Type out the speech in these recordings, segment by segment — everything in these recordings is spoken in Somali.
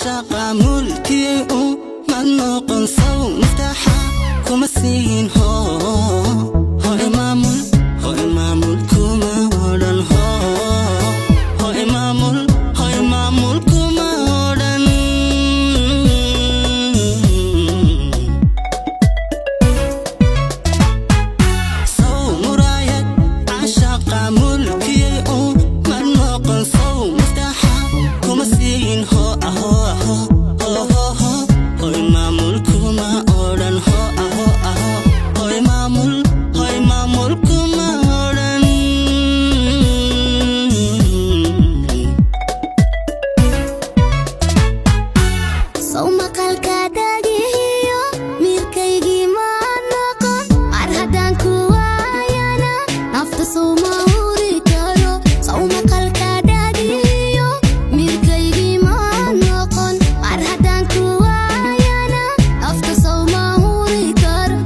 Caashaqa mulkiyey u mad noqon, sow miftaxa kuma siin? Hoo, ho imaamul, ho imaamul kuma odhan. Ho, ho imaamul, ho imaamul kuma odhan. Sow muraayad caashaqa mulkiyey u mad noqon, sow miftaxa kuma siin? Ho aho aho, ho ho ho, ho imaamul kuma odhan. Ho aho aho, ho imaamul, ho imaamul kuma odhan. Sow maqalka dhagihiyo miirkaygii ma noqon? Mar haddaan ku waayana nafta sow ma huri karo? Sow maqalka dhagihiyo miirkaygii ma noqon? Mar haddaan ku waayana nafta sow ma huri karo?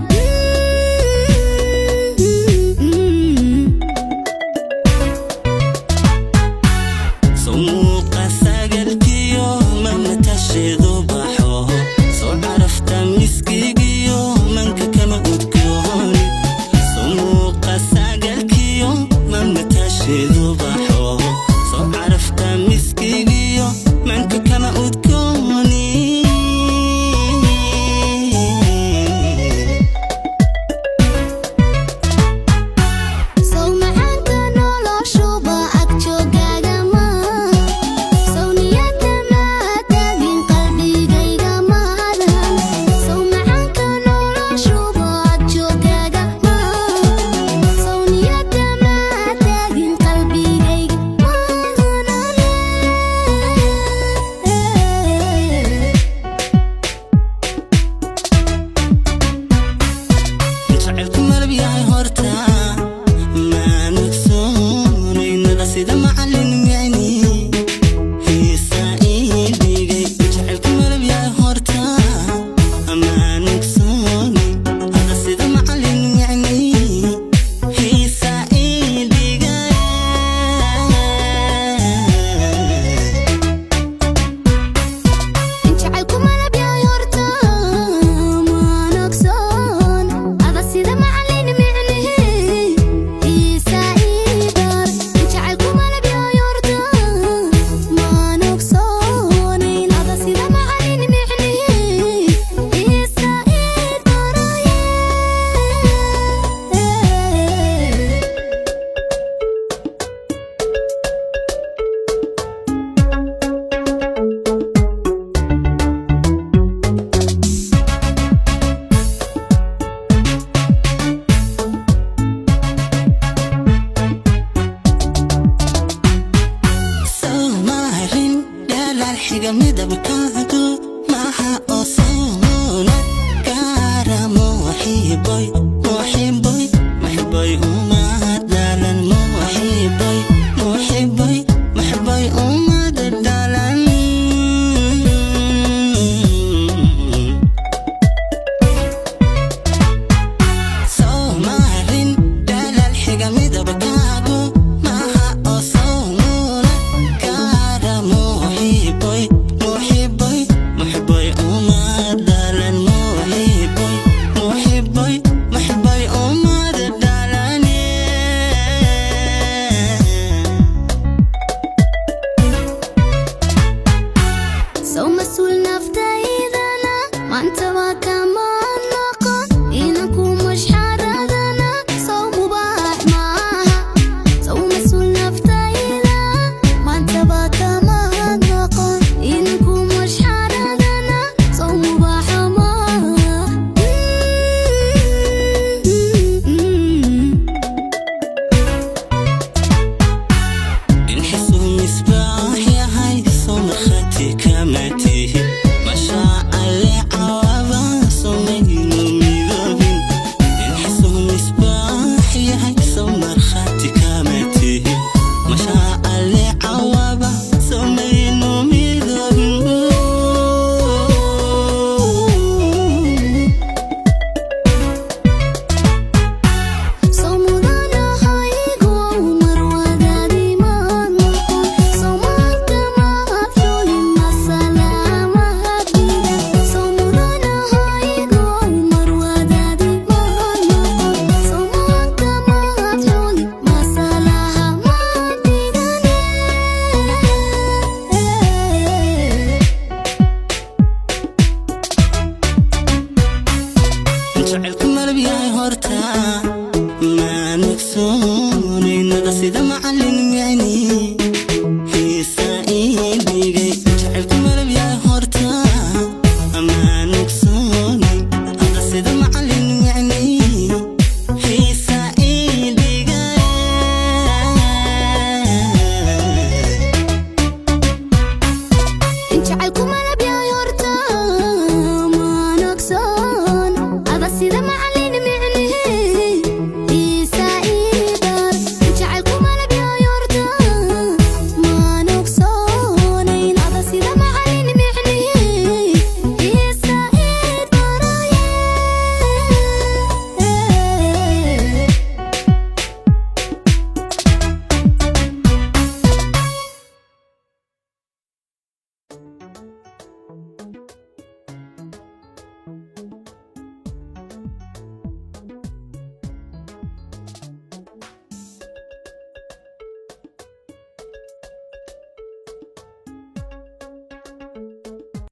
Sow muuqa sagalkiyo mamatasheedu baxo, soo carafta miskigiyo manka kama udgooni. Sow muuqa sagalkiyo mamatasheedu baxo, soo carafta miskigiyo manka kama udgooni. Sow macaanka noloshuba ag joogaaga ma? Sow niyadda ma tagin, qalbigayga maadan? Sow macaanka noloshuba ag joogaaga ma? Sow niyadda ma tagin, qalbigayga maadanane? Jacaylku malab yahay horta maan ogsoonaynada, sida macallin micni hiisa ii dhigay. Jacaylku malab yahay horta maan ogsoonay hada, sida macallin micni hiisa ii dhigay. Jacaylku malab yahay horta maan ogsoon ada, sida macallin micnihi iisa ii bar. Jacaylku malab yahay horta maan ogsoonayn ada, sida macallin micnihi iisa ii baraye. Soomarin dhalaal xiga midabkaadu maha oo soona gaara. Muxiboy, muxiboy, muxiboy.